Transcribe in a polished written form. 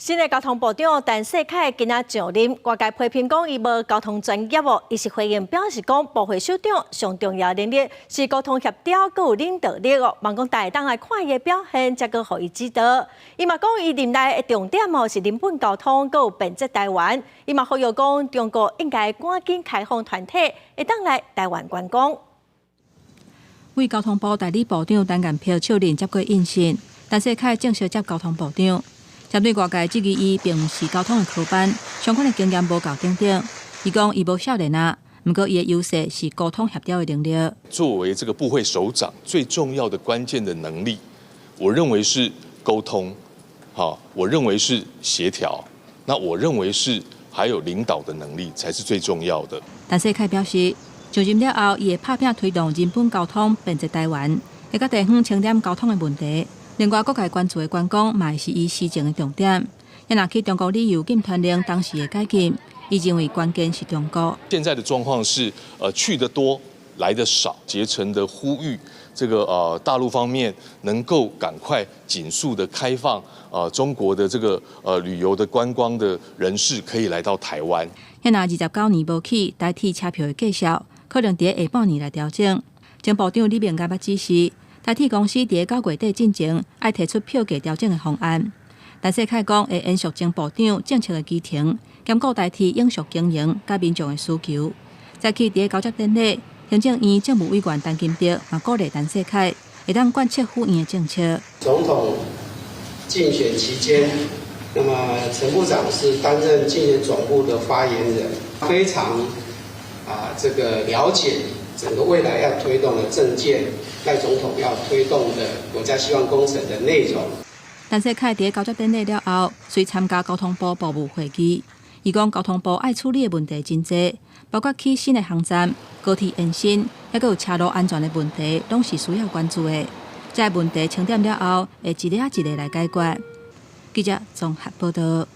新的交通部長陳世凱今仔上任，外界批評講伊無交通專業哦。伊是回應表示講，部會首長上重要能力是溝通協調，閣有領導力哦。望講大家會當來看伊的表現，才閣予伊指導。伊嘛講，伊任內的重點哦是人本交通，閣有便捷台灣。伊嘛呼籲講，中國應該趕緊開放團體，會當來台灣觀光。為交通部代理部長陳彥柏手任接過印信，陳世凱正式接交通部長。針對外界質疑，伊並毋是交通的科班，相關的經驗無夠等等。伊講伊無少年啊，毋過伊的優勢是溝通協調的能力。作為這個部會首長，最重要的關鍵的能力，我認為是溝通，好，我認為是協調，那我認為是還有領導的能力才是最重要的。陳世凱表示，上任了後，伊會拍拚推動人本交通，便捷台灣，會佮地方清點交通的問題。另外，各界關注的觀光嘛是伊施政的重點。若去中國旅遊禁團令當時會解禁，伊認為關鍵是中國。現在的狀況是，去的多，來的少，竭誠的呼籲這個大陸方面能夠趕快緊速的開放，中國的這個旅遊的觀光的人士可以來到台灣。若29年無起台鐵車票的價數，可能佇下半年來調整。前部長李明剛捌指示，台鐵公司佇9月底進前，愛提出票價調整的方案。陳世凱講會延續前部長政策的基調，兼顧台鐵永續經營佮民眾的需求。早起佇交接典禮，行政院政務委員陳金德嘛鼓勵陳世凱會當貫徹府院的政策。總統競選期間，那麼陳部長是擔任競選總部的發言人，非常這個了解整個未來要推動的政見，賴總統要推動的國家希望工程的內容。陳世凱佇交接典禮了後，隨參加交通部部務會議。伊講交通部愛處理的問題真濟，包括起新的航站、高鐵延伸，抑閣有車路安全的問題，攏是需要關注的。這個問題清點了後，會一个一個來解決。記者綜合報道。